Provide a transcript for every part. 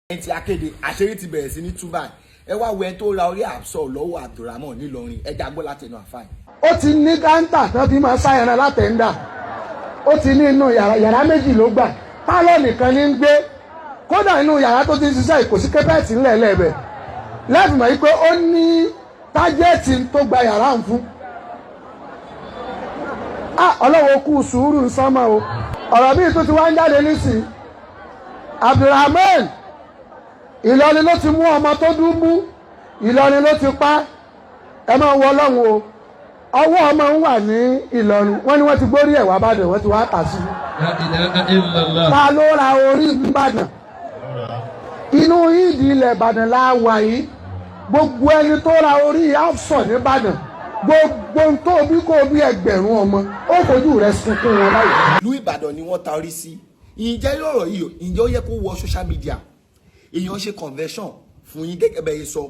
Ẹni tí akéde, àṣírí ti bẹ̀rẹ̀ sí ní tú báyìí. Ẹ wá wo ẹni tó ra orí Hafsat lọ́wọ́ Abdulrahman nílọrin. Ẹ já gbọ́ látẹnu àfáà yìí. Ó ti ní káńtà tán fi máa sá ẹran látẹ̀ńdà. Ó ti ní inú yàrá, yàrá méjì ló gbà, pálọ̀ nìkan ní ń gbé. Kódà inú yàrá tó ti ń ṣiṣẹ́, kò sí carpet ńlẹ̀ lẹ́ẹ̀bẹ̀ lẹ́ẹ̀fì mọ̀ wípé ó ní target tó gba yàrá ń fún. Ah, ọlọ́wọ́ kú sùúrù ń sánmọ́ o. Ọ̀rọ̀ míì tó ti wá ń jáde nísìn, Abdulrahman, Ìlọrin ló ti mú ọmọ tó dúnbú, Ìlọrin ló ti pa. Ẹ máa wọ Ọlọ́run o. Ọwọ́ ọmọ ń wà ní Ìlọrin, wọ́n ní wọ́n ti gbórí ẹ̀ wá Bàdàn, wọ́n ti wá tà sí. La ilaha illallah. Ta ló ra orí Ìbàdàn? Inú ìdí ilẹ̀ Ìbàdàn la wà yìí. Gbogbo ẹni tó ra orí Hafsat nìbàdàn, gbogbo tó bí kò bí 1,000 ọmọ, ó fojú rẹ̀ sunkún wọn báyìí. Ìlú Ìbàdàn ni wọ́n ta orí sí. Ǹjẹ́ ọ̀rọ̀ yìí, ǹjẹ́ ó yẹ kó wọ social media? Èèyàn ṣe convention fún yín gẹ́gẹ́ bẹ́ẹ̀ sọ,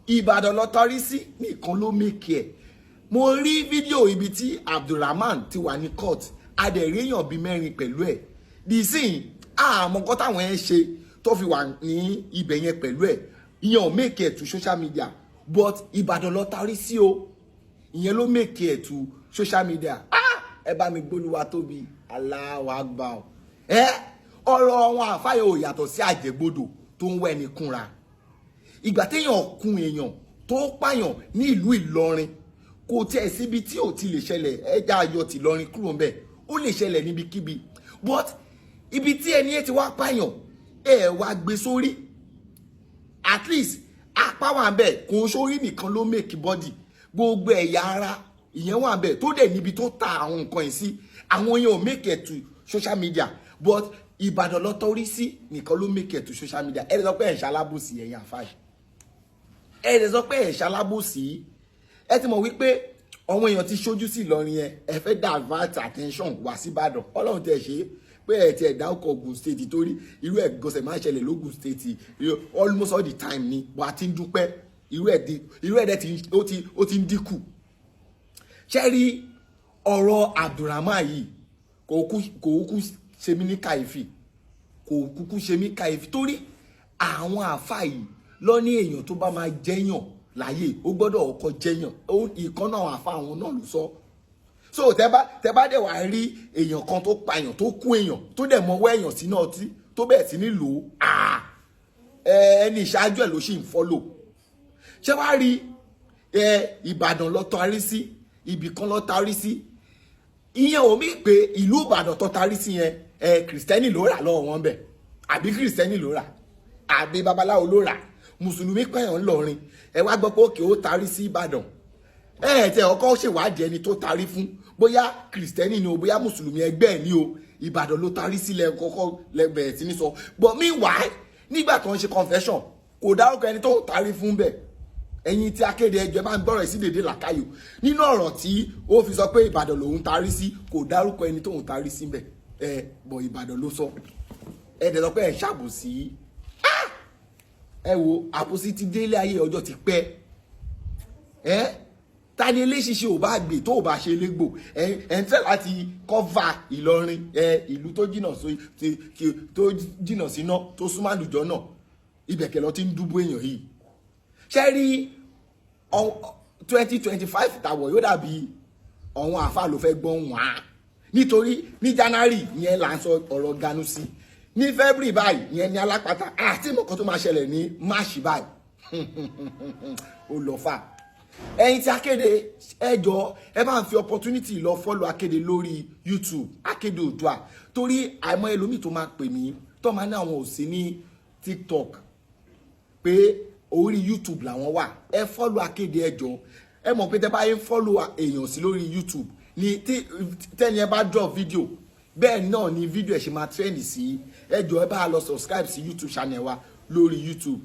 Ìbàdàn lọ tarí sí nìkan ló make ẹ̀. Mo rí fídíò ibi tí Abdulrahman ti wà ní court, adẹ̀rí èèyàn bíi mẹ́rin pẹ̀lú ẹ̀ dìísìn. Àmọ́ nǹkan táwọn ẹ̀ ṣe tó fi wà ní ibẹ̀ yẹn pẹ̀lú ẹ̀, ìyẹn ò make ẹ̀ to social media, but Ìbàdàn lọ tarí sí o, ìyẹn ló make ẹ̀ to social media. Ah, ẹ bá mi gbólúwa tóbi, Allahu Akbar. Ẹ ọ̀rọ̀ àwọn àfáyọ̀ ò yàtọ̀ sí àjẹgbodò tó ń wẹ́ni kúnra. Ìgbà téèyàn kun èèyàn tó pààyàn ní ìlú Ìlọrin, kò tiẹ̀ síbi tí ò ti lè ṣẹlẹ̀. Ẹja ayọ̀ ti Ìlọrin kúrò ńbẹ̀, ó lè ṣẹlẹ̀ níbikíbi, but ibi tí ẹni ẹ ti wá pààyàn, ẹ wá gbé sórí. At least apá wà ńbẹ̀, kò ń sórí nìkan ló make body, gbogbo ẹ̀yà ara ìyẹn wà ńbẹ̀ tó dẹ̀ níbi tó ta àwọn nǹkan yìí sí. Àwọn yẹn ò make it to social media, but Ìbàdàn lọ tọrí sí nìkan ló make it to social media. Ẹ lè sọ pé ẹ̀ ń ṣalábòsí, ẹ̀yin àfáà, ẹ lè sọ pé ẹ̀ ń ṣalábòsí. Ẹ ti mọ̀ wípé àwọn èèyàn ti ṣojú sí Ìlọrin yẹn, ẹ fẹ́ divert attention wá sí Ìbàdàn. Ọlọ́run tẹ̀ ṣe pé ẹ ti ẹ̀ dá ọkọ̀ Ògùn State, torí irú ẹ̀ gọ́sẹ̀ máa ń ṣẹlẹ̀ lógùn State almost all the time ni wà á ti ń dúpẹ́. Irú ẹ̀ dẹ̀ ti ó ti ń dínkù. Ṣé rí ọ̀rọ̀ Abdulrahman yìí, kò kú ṣe mí ní kàyéfì, kò kúkú ṣe mí kàyéfì, torí àwọn àáfàá yìí lọ ní èèyàn tó bá máa jẹ́yàn láyé, ó gbọ́dọ̀ ọkọ jẹ́yàn. Ìkan náà, àáfàá àwọn náà ló sọ. So tẹ bá dẹ̀ wá rí èèyàn kan tó pààyàn, tó kú èèyàn, tó dẹ̀ mọwọ́ èèyàn sínú ọtí, tó bẹ̀rẹ̀ sí ní lò ó, ẹni ìṣáájú ẹ̀ ló sì ń follow. Ṣé wàá rí ẹ, Ìbàdàn lọ tarí sí, ibì kan lọ tarí sí, ìyẹn ò mí pé ìlú Ìbàdàn tó tarí sí yẹn, ẹ Kìrìsìtẹ́nì ló rà lọ́wọ́ wọn bẹ̀, àbí Kìrìsìtẹ́nì ló rà, àbí babaláwo ló rà. Mùsùlùmí pẹ̀yàn ńlọrin, ẹ wá gbọ́ pé òkè ó tarí sí Ìbàdàn. Ẹ ẹ tẹ ọkọ ṣèwádìí ẹni tó tarí fún, bóyá Kìrìsìtẹ́nì ni o, bóyá mùsùlùmí ẹgbẹ́ ẹ̀ ni o. Ìbàdàn ló tarí sílẹ̀ kọ́kọ́ lẹ́bẹ̀ẹ́ sí ní sọ. But meanwhile, nígbà tó ń ṣe confession, kò dárúkọ ẹni tó ń tarí fún bẹ́ẹ̀. Ẹ̀yin tí akéde, ẹjọ́ bá ń gbọ́rọ̀ sí dèdè làkàyò nínú ọ̀rọ̀ tí ó fi sọ pé Ìbàdàn lòun tarí sí, kò dárúkọ ẹni tó ń tarí sí bẹ́ẹ̀. Ẹ bọ̀, Ìbàdàn ló sọ. Ẹ dẹ̀ sọ pé ẹ ṣàbòsí. Ẹ wo, àpòsí ti délé ayé, ọjọ́ ti pẹ́. Ẹ ta ni eléṣiṣẹ́ ò bá gbé tó ò bá ṣe légbò? Ẹ ń tẹ̀ láti cover Ìlọrin, ẹ ìlú tó jìnà tó jìnà síná, tó súnmọ́ àlùjọ náà, ibẹ̀ kẹ̀ lọ ti ń dúbò èèyàn yìí. Ṣé rí 2025 tàwọ̀ yóò dàbí àwọn àáfàá ló fẹ́ gbọ́n wá, nítorí ní January yẹn là ń sọ ọ̀rọ̀ Ganusi, ní February báyìí yẹn ní alápatà àti ìmọ̀kan tó máa ṣẹlẹ̀ ní March báyìí, ó lọ fà. Ẹ̀yin tí akéde, ẹ jọ, ẹ bá ń fi opportunity lọ follow akéde lórí YouTube, Akéde Oòduà, torí àìmọ̀ ẹlòmíì tó máa pè mí, tó máa ní àwọn ò sí ní TikTok, pé orí YouTube làwọn wà. Ẹ follow akéde, ẹ jọ. Ẹ mọ̀ pé tẹ́ bá yẹn follow èèyàn sí lórí YouTube ní tẹ́ni ẹ bá drop video, bẹ́ẹ̀ náà ni video ẹ̀ ṣe máa trend sí. Ẹ jọ, ẹ bá lọ subscribe sí YouTube channel wa lórí YouTube.